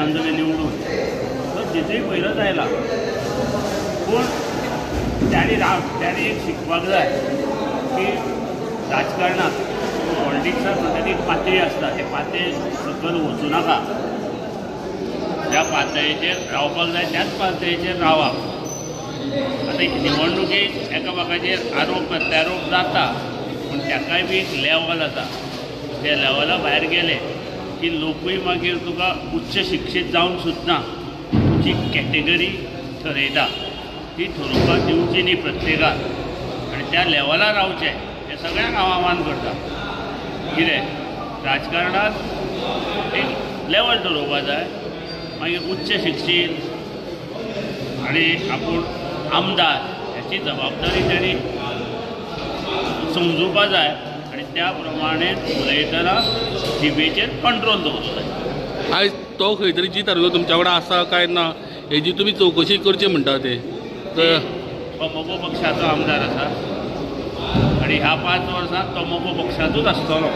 इलेक्शनान जालें निवडून तो जितूय पयलोच आयला. पूण ताणें एक शिकपाक जाय की राजकारणांत पॉलिटिक्सांत म्हणटा ती पातळी आसता, ते पातळी सकयल वचूं नाका, ज्या पातळेचेर रावपाक जाय त्याच पातळेचेर रावप. आतां निवडणुकेक एकामेकाचेर आरोप प्रत्यारोप जाता, पूण ताकाय बी एक लेवल आसा. त्या लेवला भायर गेले की लोकूय मागीर तुका उच्च शिक्षीत जावन सुद्दां तुजी कॅटेगरी ठरयता, ती ठरोवपाक दिवची न्ही प्रत्येकाक, आनी त्या लेवलार रावचें हें सगळ्यांक हांव आव्हान करता. कितें राजकारणांत एक लेवल ठरोवपाक जाय, मागीर उच्च शिक्षीत आनी आपूण आमदार ह्याची जबाबदारी तांणी समजुपाक जाय आनी त्या प्रमाणे उलयतना जिबेचेर कंट्रोल दवरूंक जाय. आयज तो खंय तरी जीत हारलो तुमच्या वांगडा आसा काय ना हेजी तुमी चवकशी करची म्हणटा ते. तो मगो पक्षाचो आमदार आसा आनी ह्या 5 वर्सांत तो मगो पक्षांतूच आसतलो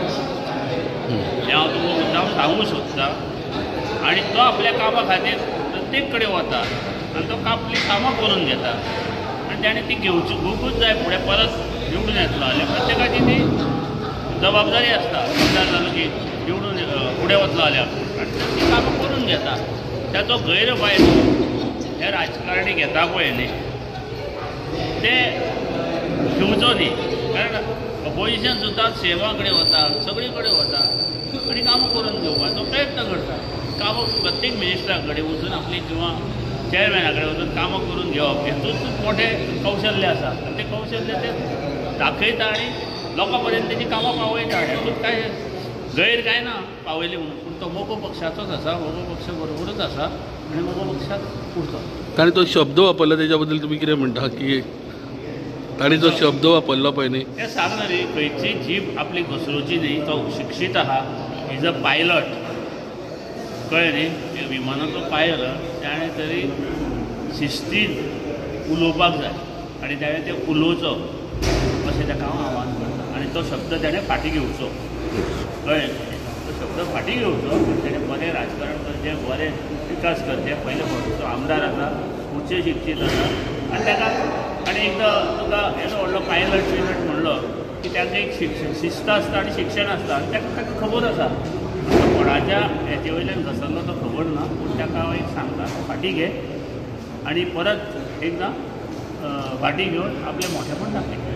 हें हांव तुमकां मुद्दाम सांगूंक सोदतां. आनी तो आपल्या कामा खातीर प्रत्येक कडेन वता आनी तो आपलीं कामां करून घेता आनी ताणें ती घेवची घेवकूच जाय. फुडें परत निवडून येतलो जाल्यार प्रत्येकाची ती जबाबदारी आसता. आमदार जालो की निवडून फुडें वतलो जाल्यार आनी ती कामां करून घेता. ताचो गैरफायदो हे राजकारणी घेता पळय न्ही, ते घेवचो न्ही, कारण अपोजिशन सुद्दां सेवा कडेन वता, सगळे कडेन वता आनी कामां करून घेवपाचो प्रयत्न करता. कामां प्रत्येक मिनिस्टरा कडेन वचून आपली किंवा चेअरमॅना कडेन वचून कामां करून घेवप हेतूंत मोठें कौशल्य आसा आनी तें कौशल्य ते दाखयता आनी लोकां पर्यंत तेजी कामां पावयता. हेतूंत कांय गैर कांय ना पावयली म्हणून, पूण तो मगो पक्षाचोच आसा, मगो पक्ष बरोबरूच आसा आनी मगो पक्षांत उरता. ताणें तो शब्द वापरला तेच्या बद्दल तुमी कितें म्हणटा की ताणें जो शब्द वापरलो पळय न्ही, तें सांगना न्ही, खंयची जीब आपली घसरोवची न्ही. तो शिक्षीत आहा, is a pilot, कळ्ळें न्ही, विमानाचो पायलट, ताणें तरी शिस्तीन उलोवपाक जाय आनी ताणें तें उलोवचो अशें ताका हांव आव्हान करता. आनी तो शब्द ताणें फाटीं घेवचो, कळ्ळें, तो शब्द फाटीं घेवचो आनी ताणें बरें राजकारण करचें, बरें विकास करचें. पयले फावटी तो आमदार आसा, उच्च शिक्षीत आसा आनी ताका आनी एकदां तुका येदो व्हडलो पायलट बियलट म्हणलो की ताका एक शिक्षण शिस्त आसता आनी शिक्षण आसता आनी ताका खबर आसा. कोणाच्या हेचे वयल्यान घसरलो तो खबर ना, पूण ताका हांव एक सांगता, फाटीं घे आनी परत एकदां फाटीं घेवन आपलें मोठेपण दाखय.